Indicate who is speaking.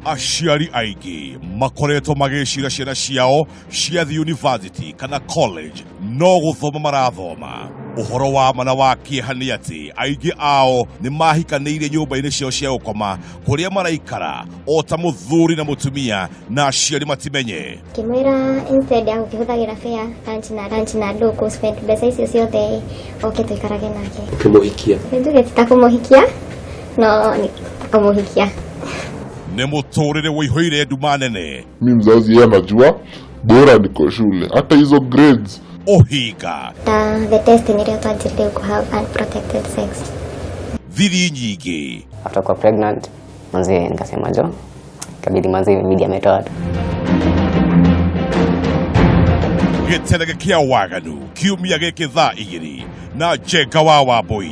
Speaker 1: Aciari aingĩ makoretwo magĩcira ciana ciao ciathiĩ university kana college no gũthoma marathoma. Ũhoro wa ma na wa kĩeha nĩ atĩ aingĩ ao nĩ mahikanĩire nyũmba-inĩ ciao cia gũkoma kũrĩa maraikara o ta mũthuri na mũtumia na aciari matimenye.
Speaker 2: Ngĩmwĩra instead ya gũkĩhũthagĩra fare lunch na lunch na ndũ kũ spend mbeca icio ciothe oke tũikarage nake.
Speaker 3: Ũkĩmũhikia?
Speaker 2: Nĩ njuge ti ta kũmũhikia no nĩ ta kũmũhikia.
Speaker 1: Nĩ mũtũrĩre ũihũire nduma nene.
Speaker 4: Mi mzazi yeye anajua bora niko shule, hata hizo grades.
Speaker 1: Ũhinga.
Speaker 2: Ta the test nĩrĩo twanjĩrĩrie kũ have unprotected sex.
Speaker 1: Thiri nyingĩ.
Speaker 5: After kuwa pregnant, manzi nikasema jo, kabidi manzi media ametoa tu.
Speaker 1: Gĩterege kĩa waganu kiumia gĩkĩ thaa 2 na Njenga wa Wambui.